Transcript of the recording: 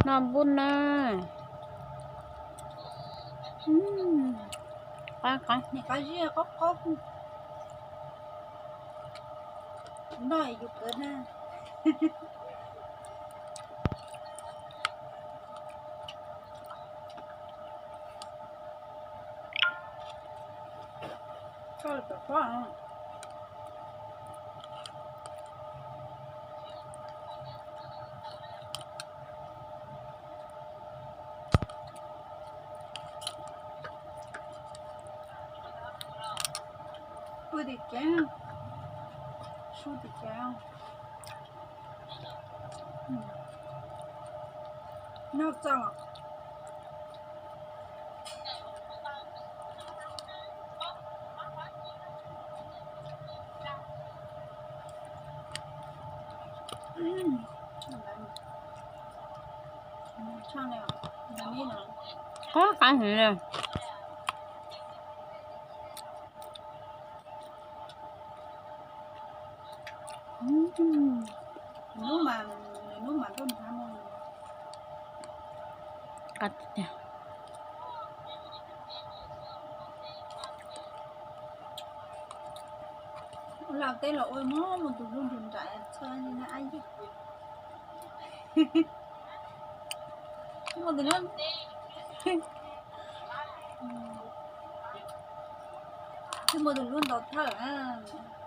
Noj npub na. Qab qab, qab zib qab qab. Noj yus kawv na. Pw tim kev, su tim kev. Noj txog los. Qab qab heev li. Hnub mas, hnub mas tuaj nrhav mus. Qab tiag tiag. Ua laj teb los ua mob mus tus hlub nrug nraim txhua ab yig. Twb muaj tus hlub, twb muaj tus hlub ntau thawj na.